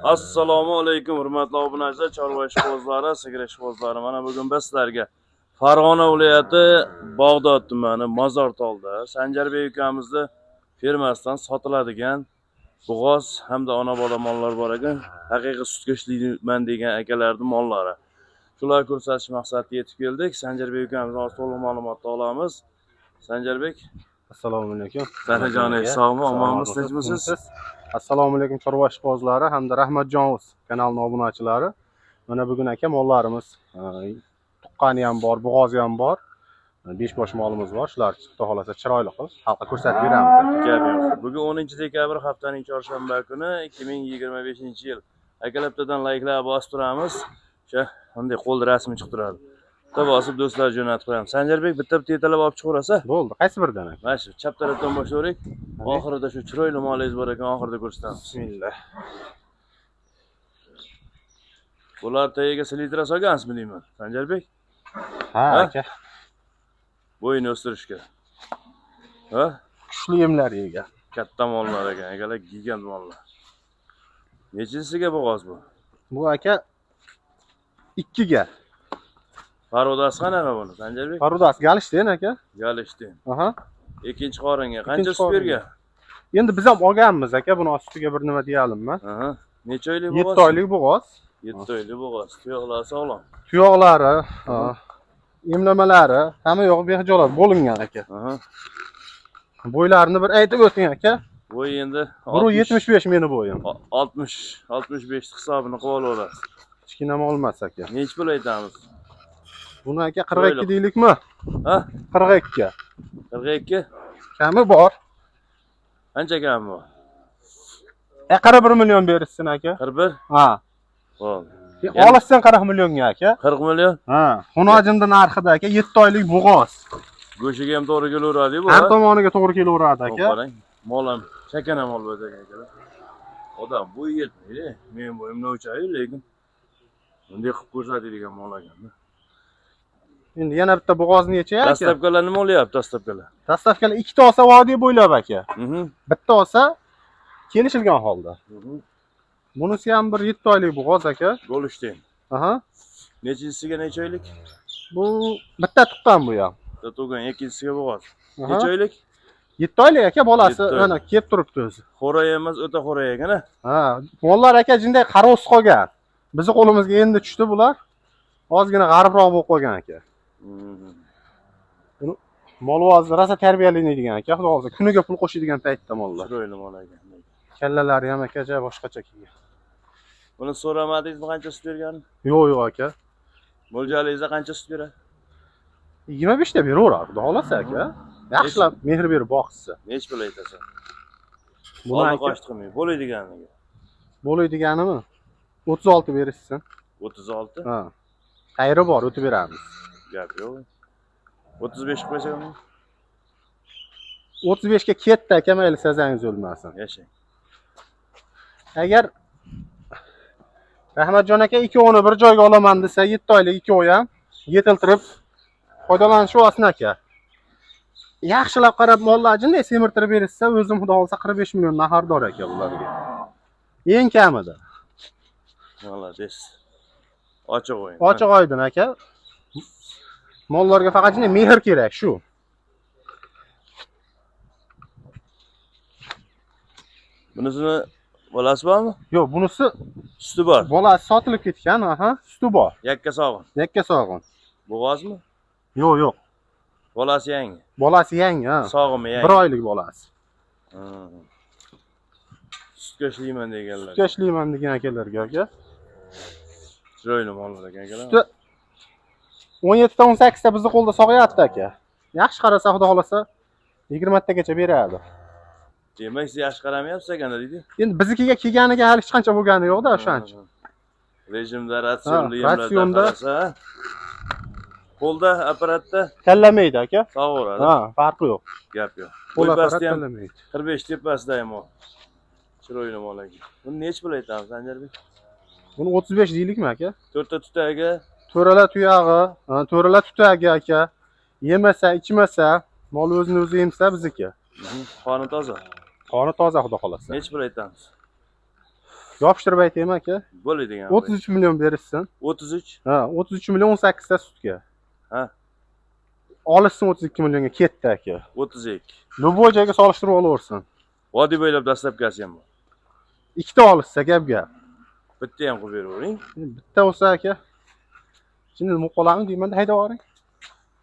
Assalomu alaykum hurmatli obunachilar, chorva ishqibozlari, sigir ishqibozlari. Mana bugun biz sizlarga Farg'ona viloyati Bag'dod tumani Mozortolda Sanjarbek ukamizni fermasidan sotiladigan bo'g'oz hamda ona bola mollar bor ekan. Haqiqiy sutga ishlayman degan akalarning mollari. Shularni ko'rsatish maqsadida yetib keldik. Sanjarbek ukamizdan hozir to'liq ma'lumotni olamiz. Sanjarbek, Assalomu alaykum. Sanajoningiz sog'mi, omonmisiz, tinchmisiz? Assalomu alaykum chorva ishqibozlari hamda Rahmatjon uz kanalining obunachilari. Mana bugun aka mollarimiz tuqqani ham bor, bo'g'ozi ham bor. 5 bosh molimiz bor. Shular xudo xolasa chiroyli qilib xalqqa ko'rsatib beramiz aka. Gap yo'q. Bugun 10 dekabr haftaning chorshanba kuni 2025-yil. Akalar bittadan layklar bosib turamiz. O'sha bunday qo'l rasmi chiqib turadi. Bitta bosib do'stlar jo'natib qo'yamiz. Sanjarbek bitta bitta yetalab olib chiqaverasa, Bo'ldi. Qaysi biridan aka? mana shu chap tarafdan boshlaylik. Oxirida shu chiroyli molingiz bor ekan, oxirida ko'rsatamiz. Bismillah. Bular tagiga selitra solgansizmi deyman. Sanjarbek, Ha, Ha? aka. bo'yini o'stirishga. Ha? Kuchli yemlar yegan. Katta mollar ekan, akalar gigant mollar. Nechinchisiga bo'g'oz bu? Bu aka 2ga. Parodasi qanaqa buni, Sanjarbek? Parudasi Galishden aka. Galishden. Aha. Ikkinchi qoringa qancha Ikkinchi sut qoringa. bergan? Endi biz ham olganmiz aka, buni ustiga bir nima deyalimmi? Aha. Necha oylik bo'g'oz? 7 oylik bo'g'oz. 7 oylik bo'g'oz. Tuyoqlari sog'lom. Tuyoqlari, ha, emlamalari, hamma yo'q behijolat bo'lingan aka. Aha. Bo'ylarini bir aytib o'ting aka. Bo'yi endi 1.75 meni bo'yim. 60 65 hisobini qilib olaverasiz. Kichkina mol emas aka. Necha pul aytamiz? Buni aka 42 deylikmi? Ha? 42. 42? Kami bor. Qancha kam bu? 41 million berishsin aka. 41? Ha. Bo'ldi. Olishsin 40 millionga aka. 40 million? Ha. Xunojimda narxida aka 7 oylik bo'g'oz. Go'shiga ham to'g'ri kelaveradi bu. Har tomoniga to'g'ri kelaveradi aka. Qarang, mol ham chakana mol bo'lsa ekan akalar. Odam bo'yi yetmaydi. Men bo'yim novchayu, lekin bunday qilib ko'rsatadigan mol ekanda. Endi yana bitta bo'g'ozni yechay aka. Dastavkalar nima olyapti, dastavkalar? Dastavkalar ikkita olsa vodiy bo'ylab aka. Bitta olsa kelishilgan holda. Bunisi ham bir 7 oylik bo'g'oz aka. Golstein. Aha. Nechinchisiga necha oylik? Bu bitta tuqqan bu ham. Bitta tug'an, ikkinchisiga bo'g'oz. Aha. Necha oylik? 7 oylik aka bolasi Yetti oy. mana kelib turibdi o'zi. Xo'ray emas, o'ta xo'ray ekan a? Ha, mollar aka jinday qarovsiz qolgan. Bizni qo'limizga endi tushdi bular. Ozgina g'aribroq bo'lib qolgan aka. Molvoz rosa tarbiyalanadigan aka, xudo xohlasa kuniga pul qo'shadigan paytda mollar. Chiroyli mol ekan. Kallalari ham aka ja boshqacha kelgan. Buni so'ramadingizmi qancha sut berganini? Yo'q, yo'q aka. Mo'ljalingizda qancha sut beradi? 25 ta beraveradi, xudo xohlasa aka. Yaxshilab mehr berib boqishsa. Necha pul aytasan? Buni Oldi aka qochdi qilmay, bo'ladiganiga. bo'ladiganimi? 36 berishsin. 36? Ha. Xayri bor, o'tib beramiz. Gap yo'q. 35 qilib qo'ysak ham 35 ga ketdi aka, mayli sazangiz o'lmasin. yashang. Agar Rahmatjon aka ikkovini bir joyga olaman desa, 7 oylik ikkovi ham yetiltirib foydalanishib olsin aka. Yaxshilab qarab mollarni jinday semirtirib berishsa, o'zim xudo xohlasa 45 million nahardor aka bularga. Eng kamida. Молодец. Ochiq o'yin. Ochiq oydin aka. Mollarga faqatgina mehr kerak shu. Bunisini bolasi bormi? Yo'q, bunisi Suti bor. bolasi sotilib ketgan, aha, suti bor. Yakka sog'in. Yakka sog'in. Bo'g'ozmi? Yo'q, yo'q. Bolasi yangi. Bolasi yangi, ha. Sog'imi yangi. 1 oylik bolasi. Sutga ishlayman deganlar. Sutga ishlayman degan akalarga aka. Chiroyli mollar ekan akalar. Suti 17 ta 18 ta bizni qo'lda sog'ayapti aka. Yaxshi qarasa xudo xolasa 20 tagacha beradi. Demak, siz yaxshi qaramayapsiz ekanda deydi. Endi biznikiga kelganiga hali hech qancha bo'lgani yo'q-da o'shancha. Rejimda, ratsionli Ha, yemlarda ratsionda. qarasa, qo'lda apparatda Tanlamaydi aka. sog'averadi. Ha, farqi yo'q. Gap yo'q. Qo'l Bo'y apparat pasti ham tanlamaydi. 45 tepasida ham u. Chiroyli mol ekan. Buni necha pul aytamiz, Sanjarbek? Buni 35 deylikmi aka? To'rtta tutagi, To'rala tuyog'i, ha, to'rala tutagi aka. Yemasa, ichmasa, mol o'zini o'zi yemsa bizniki. Qoni toza. Qoni toza xudo xolasa. Necha pul aytamiz? Yopishtirib aytaymi, aka? Bo'ladigan. 33 million berishsin. 33. Ha, 33 million 18 ta sutga. Ha. Olishsin 32 millionga ketdi, aka. 32. Любой joyga solishtirib olaversin. Vodiy bo'ylab dastlabkasi ham bor. Ikkita olishsa gap gap. Bitta ham qilib beravering. Bitta bo'lsa, aka. Shuni nima qilamiz deyman, haydab yuboring.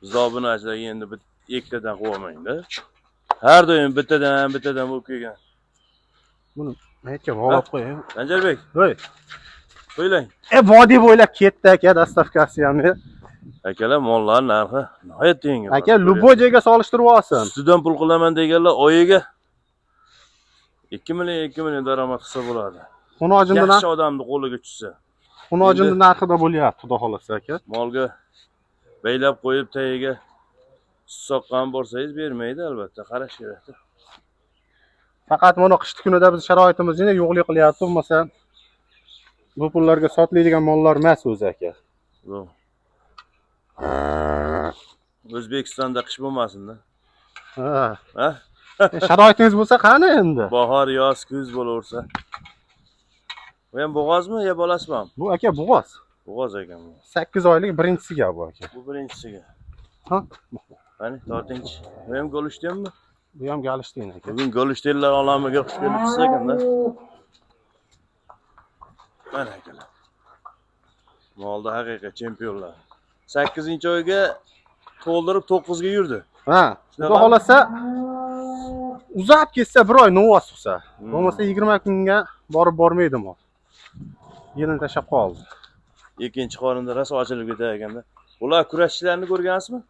Bizda obunachilarga endi ikkitadan qilib olmangda. Har doim bittadan bittadan bo'lib kelgan. Buni aytga bog'lab qo'yay. Sanjarbek, Voy. qo'ylang. Vodiy bo'ylab ketdi, aka, доставка si ham. Akalar, mollar narxi nihoyatda yengil. Aka, любой joyga solishtirib olsin. Sutidan pul qilaman deganlar oyiga 2 million 2 million daromad qilsa bo'ladi. Xunojinni Yaxshi odamni qo'liga tushsa, Xunojinni narxida bo'lyapti, xudo xolasa, aka. Molga baylab qo'yib tagiga sut soqqan borsangiz bermaydi albatta, qarash kerak. Faqat mana qishki kunida biz sharoitimiz yana yo'qlik qilyapti, bo'lmasa bu pullarga sotiladigan mollar emas o'zi, aka. Yo'q. O'zbekistonda qish bo'lmasin-da. Ha. Ha? Sharoitingiz bo'lsa qani endi? Bahor, yoz, kuz bo'laversa. Bu ham bo'g'ozmi yo bolasimi? Bu, aka, bo'g'oz. Bo'g'oz ekan bu. 8 oylik birinchisiga bu, aka. Bu birinchisiga. Ha? Qani, tortingchi. Bu ham Golshteinmi? Bu ham Golshteyn, aka. Bugun Golshteinlar olamiga xush kelibsiz ekanda. Mana akalar. Molda haqiqiy chempionlar. 8-oyga to'ldirib 9 ga yurdi. Ha, xudo xolasa uzab ketsa bir oy novvos tug'sa. Bo'lmasa 20 kunga borib bormaydi mol. Yelin tashlab qoldi. Ikkinchi qorinda rosa ochilib ketar ekanda. Ular kurashchilarni ko'rgansizmi?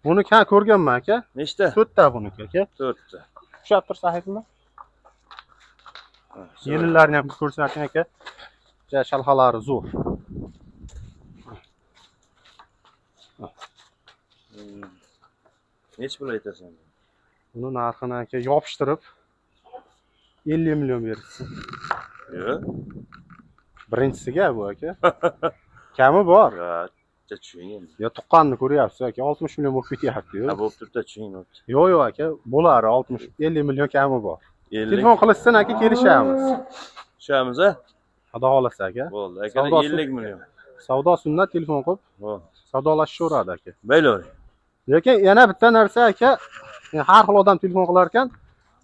Buni ko'rganman, aka. Nechta? 4 ta buniki, aka. 4 ta. Ushlab tursa aytinglar. Yelinlarni ham ko'rsating, aka. Ja shalxalari zo'r. Nechi pul aytasan? Buni narxini, aka, yopishtirib 50 million berishsin. Yo'q. Birinchisiga bu, aka. Kami bor. Ha, tushing endi. Yo tuqqanni ko'ryapsiz, aka, 60 million bo'lib ketyapti-yu. Ha, bo'lib turibdi, tushing bo'pti. Yo'q, yo'q, aka, bo'lar 60 50 million kami bor. 50. Telefon qilishsin, aka, kelishamiz. Tushamiz, a? Xudo xolasa, aka. Bo'ldi. Aka, Savdosi- 50 million. Savdo sunnat telefon qilib Bo'ldi. savdolashishaveradi, aka. Baylavering. Lekin yana bitta narsa, aka, har xil odam telefon qilar ekan,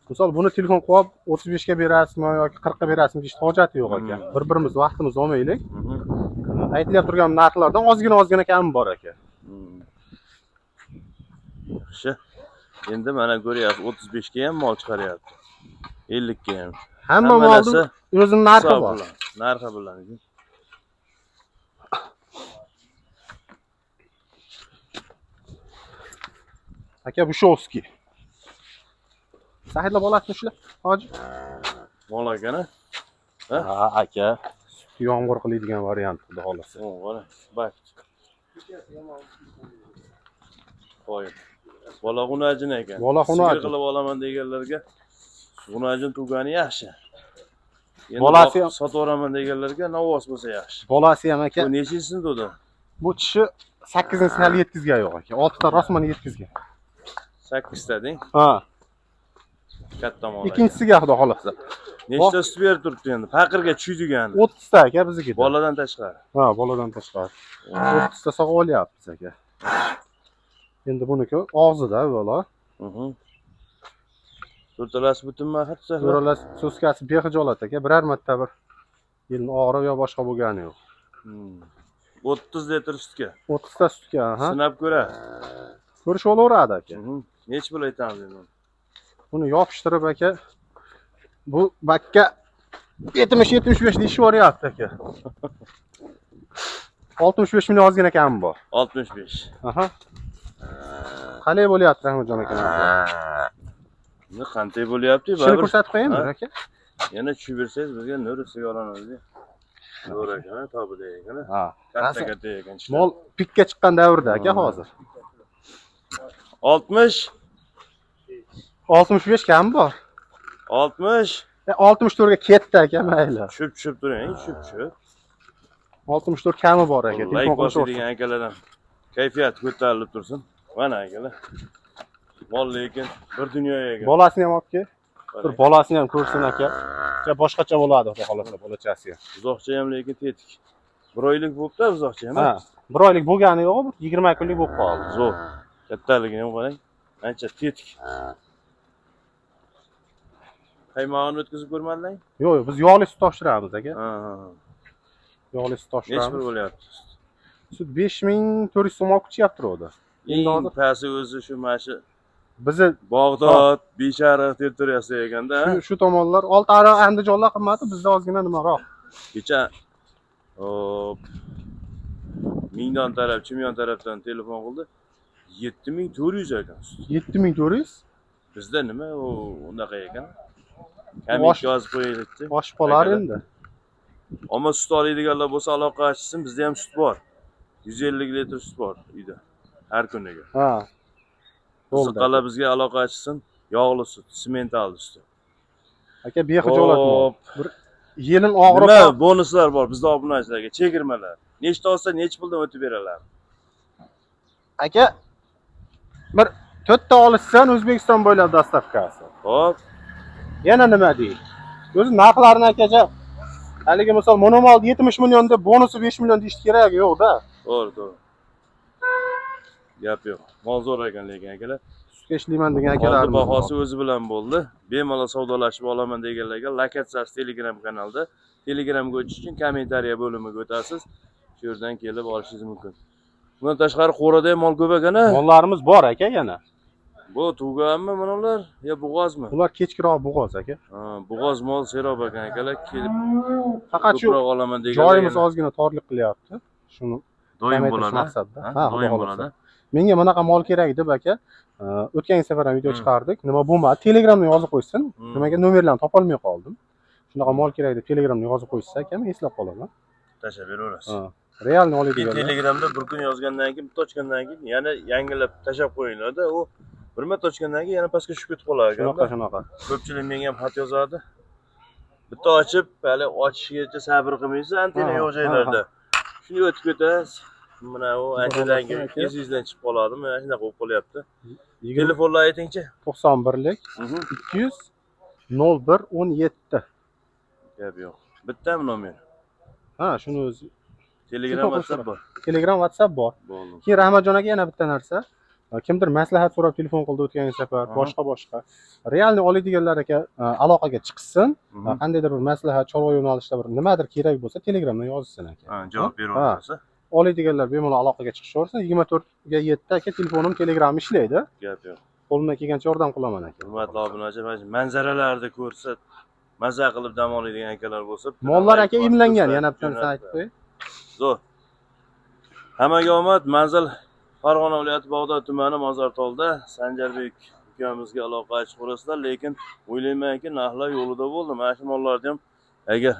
misol buni telefon qilib 35 ga berasizmi yoki 40 ga berasizmi deyish hojati yo'q, aka. Bir-birimiz vaqtimizni olmaylik. Aytilib turgan narxlardan ozgina ozgina kami bor, aka. Yaxshi. Endi mana ko'ryapsiz, 35 ga ham mol chiqaryapti. 50 ga ham. Hamma molning o'zining narxi hisob bor. Bilan, narxi bilan. Aka, bu Shovskiy. Sahidla bolasini shular, hoji. Mol ekan, a? Ha, aka. Sut yomg'ir qiladigan variant, xudo xolasa. O'g'ri, bak. Qo'y. Bola g'unajin ekan. Bola g'unajin. Sigir qilib olaman deganlarga g'unajin tugani yaxshi. Endi Bolasi boqib sotaveraman deganlarga novvos bo'lsa yaxshi. Bolasi ham, aka. Bu nechinchisini tug'di? Bu tishi 8-chisini hali yetkazgan yo'q, aka. 6 ta rosmana yetkazgan. 8 ta deng. Ha, Katta mol. ekan. ikkinchisiga xudo xolasa. Nechta sut berib turibdi endi? Faqirga tushdigani. 30 ta, aka, biznikida. Boladan tashqari. Ha, boladan tashqari. 30 ta sog'ib olyapmiz, aka. Endi buniki og'zida bola. To'rtalasi butunmi axir tuzaklar? To'ralar so'skasi bexijolat, aka. Biror marta bir yelin og'rib yo boshqa bo'lgani yo'q. 30 litr sutga. 30 ta sutga, ha. Sinab ko'ra. Ko'rishib olaveradi, aka. Nechi pul aytamiz endi? Buni yopishtirib, aka. Bu bakka 70-75 deyishib yuboryapti, aka. 65 million ozgina kami bor. 65. Aha. Qalay bo'lyapti, Rahmatjon aka? Endi qanday bo'lyapti? Shuni Baribir ko'rsatib qo'yaymi, Ha? aka? Yana tushib bersangiz bizga nur ustiga olamiz. Zo'r ekan, tobida ekan. Ha. Katta katta ekan. Mol pikka chiqqan davrda, aka, hozir. 60 65 kami bor. 60 64 ga ketdi, aka, mayli. Tushib tushib turing, tushib tushib. 64 kami bor, aka. Layk Telefon qilishaversin. bosadigan akalardan kayfiyat ko'tarilib tursin. Mana akalar. Mol lekin bir dunyo ekan. Bolasini ham olib kel. Bir bolasini ham ko'rsin aka. Ja boshqacha bo'ladi, xudo xohlasa, bolachasi ham. Buzoqcha ham lekin tetik. Bir oylik bo'libdi buzoqcha ham. Ha, bir oylik bo'lgani yo'q, bir 20 kunlik bo'lib qoldi. Zo'r. Kattaligini ham qarang. Ancha tetik. Qaymog'ini o'tkazib ko'rmadinglar? Yo'q, yo'q, biz yog'li sut topshiramiz aka. Ha, ha, ha. Yog'li sut Nechi pul topshiramiz. bo'lyapti? Sut 5400 so'm olib chiqyapti turuvdi. Endi Eng hozir pasti o'zi shu mana shu bizni Bog'dod, Beshariq territoriyasida ekanda. shu tomonlar Oltiariq, Andijonlar qimmati, bizda ozgina nimaroq. Kecha hop Mingdon taraf, Chimyon tarafdan telefon qildi. 7400 ekan sut. 7400 Bizda nima u unaqa ekan? Kamik yozib qo'yaylikchi. Oshib qolar Akalar. endi. Ammo sut oladiganlar bo'lsa aloqa ochsin, bizda ham sut bor. 150 litr sut bor uyda. Har kuniga. Ha. Bo'ldi. Qiziqqanlar bizga aloqa ochsin. Yog'li sut, semental suti. Aka, bexijolat mol. Hop. Yelin og'riq. Nima bonuslar bor bizda obunachilarga, chegirmalar. Nechta olsa nechi puldan o'tib beradilar. Aka, bir to'rtta olishsan O'zbekiston bo'ylab доставка si. Hop, Yana nima dey? O'zi narxlarini akaja haligi misol monomol 70 million deb bonusi 5 million deyish keragi yo'q-da. To'g'ri, to'g'ri. Gap yo'q. Mol zo'r ekan lekin akalar. Sutga ishlayman degan Oldi akalarimiz bor. bahosi o'zi bilan bo'ldi. Bemalol savdolashib olaman deganlarga lokatsiyasi Telegram kanalda. Telegramga o'tish uchun kommentariya bo'limiga o'tasiz. Shu yerdan kelib olishingiz mumkin. Bundan tashqari qo'rada ham mol ko'p ekan a? Mollarimiz bor aka yana. Bu tuganmi bular yo bo'g'ozmi? Bular kechkiroq bo'g'oz aka. Ha, bo'g'oz mol serob ekan akalar. Kelib Faqat shu ko'proq olaman deganlar. joyimiz ozgina torlik qilyapti. Shuni doim kamaytirish bo'ladi. maqsadida. Ha, Ha, xudo doim xohlasa. bo'ladi. Menga bunaqa mol kerak deb aka, o'tgan safar ham video chiqardik. Nima bo'lmadi? Telegramda yozib qo'ysin. Nimaga nomerlarni topolmay qoldim. Shunaqa mol kerak deb Telegramda yozib qo'yishsa aka, men eslab qolaman. Tashlab beraverasiz. Ha. Realni Keyin oladiganlar. Telegramda bir kun yozgandan keyin, bitta ochgandan keyin yana yangilab tashlab qo'yiladi. U bir marta ochgandan keyin yana pastga tushib ketib qolar ekan. Shunaqa, shunaqa. Ko'pchilik menga ham xat yozadi. Bitta ochib, hali ochishigacha sabr qilmaysiz, antena yo'q joylarda. Shuni o'tib ketasiz. Mana u anchadan keyin aka. esingizdan chiqib qoladi. Mana shunaqa bo'lib qolyapti. Telefonlar aytingchi. 91lik 200 01 17. Gap yo'q. Bittami nomer? Ha, shuni o'zi. Telegram, Telefon WhatsApp bor. Telegram, WhatsApp bor. Bo'ldi. Keyin Rahmatjon aka yana bitta narsa. Kimdir maslahat so'rab telefon qildi o'tgan safar, boshqa. Realni oladiganlar aka aloqaga chiqsin. Qandaydir bir maslahat, chorva yo'nalishida bir nimadir kerak bo'lsa, Telegramdan yozsin aka. Ha, javob beraverasiz. Oladiganlar bemalol aloqaga chiqishaversin. 24/7 aka telefonim, Telegram ishlaydi. Gap yo'q. Qo'limdan kelgancha yordam qilaman aka. Hurmatli obunachi, mana shu manzaralarni ko'rsa, maza qilib dam oladigan akalar bo'lsa, bitta Mollar like aka bosib emlangan, ko'rsatib yana bitta narsani jo'natdi. aytib qo'yay. Zo'r. Hammaga omad. Manzil Farg'ona viloyati Bog'dod tumani Mozortolda Sanjarbek ukamizga aloqa ochib ko'rasizlar, lekin o'ylaymanki, narxlar yo'lida bo'ldi. Mana shu mollarni ham agar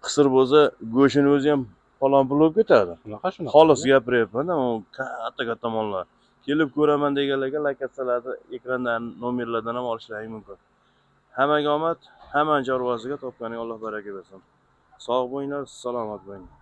qisir bo'lsa, go'shtini o'zi ham falon pul bo'lib ketadi. Shunaqa, shunaqa. Xolis gapiryapman, u katta katta mollar. Kelib ko'raman deganlarga lokatsiyalarni ekrandan, nomerlardan ham olishlari mumkin. Hammaga omad, hamma chorvasiga topganiga Alloh baraka bersin. Sog' bo'linglar, salomat bo'linglar.